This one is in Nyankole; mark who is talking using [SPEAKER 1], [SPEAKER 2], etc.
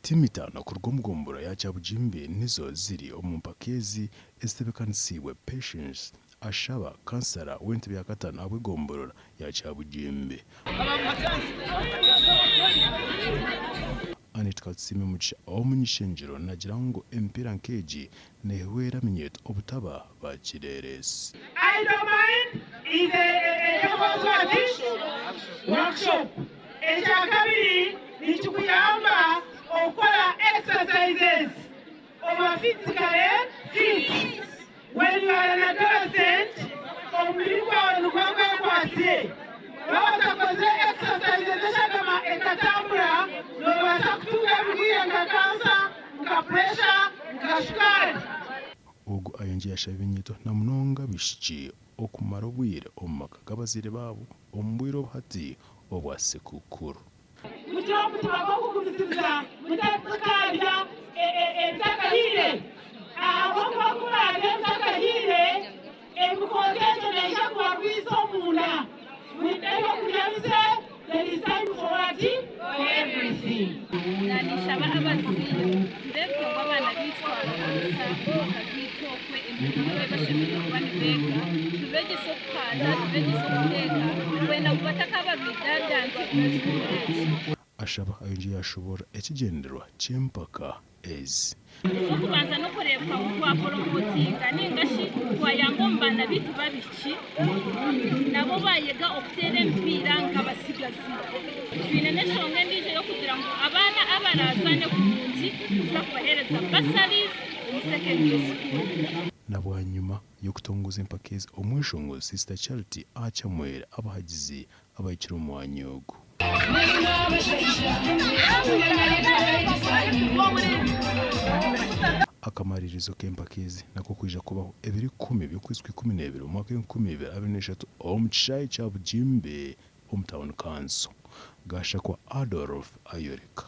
[SPEAKER 1] Tiimu itaano kuruga omu gomborora ya Kyabugimbi nizo ziri omu mpaka ezi ezitebeekanisiibwe Patience Ashaba, kansara w'entebe ya kataano ahabw'egomborora ya Kyabugimbi. Annet Katusiime Mugisha ow'omuny'ishengyero naagira ngu emipiira nk'egi neehwera eminyeeto obutaba bakireeresi.
[SPEAKER 2] Idle Mind is a Devil's what? Workshop. Ekyakabiri nikikuyamba okukora exercises oba physically fit. When you are an adolescent, omubiri gwawe niguba gwekwatsire. Waaba otakozire exercises eshagama ekatambura, noobaasa kutunga ebirwaire nka kansa, nka pressure, nka shukaari.
[SPEAKER 1] Ogu ayongyire yashaba ebinyeeto na munonga abaishiki okumara obwire omu maka g'abazaire baabo omu bwire obu hati obwa Sekukkuru.
[SPEAKER 2] Mugire omutima gw'okugumisiriza, mutakaarya ebitakahiire, ahabw'okuba ku muraarya ebitakahiire, emikooko egyo neija kubarwisa omunda. Mwine ebyokurya bikye, there is time for what? For everything.
[SPEAKER 3] Naanishaba abazaire tureebeke ngu abaana baitu twabakoresa omu maka gaitu okwe emirimo ei bashemereire kuba nibeega, tubeegyese okuhanda, tubeegyese okuteeka kwenda ngu batakaaba bidada nti eki kukora eki.
[SPEAKER 1] Ashaba ayongyire yaashoboorora ekigyendererwa ky'empaka ezi.
[SPEAKER 3] Eky'okubanza n'okureebeka ngu twaporomotinga nainga shi twayamba omu baana baitu b'abaishiki nabo baayega okuteera emipiira nk'abatsigazi. Twine n'enshonga endiijo ey'okugira ngu abaana abaraazaane kurungi nituza kubaheereza bursaries omu secondary school.
[SPEAKER 1] Na bwanyima y'okutongoza empaka ezi, omweshongozi Sister Charity acamwire abahagizi abahikire omu mwanya ogu. Akamaririzo k'empaka ezi nako kwija kubaho ebiro ikumi by'okwezi kwa 12 omu mwaka 2023 omu kishaayi kya Bugimbe omu tauni kanso. Gashakwa Adolf ayoreka.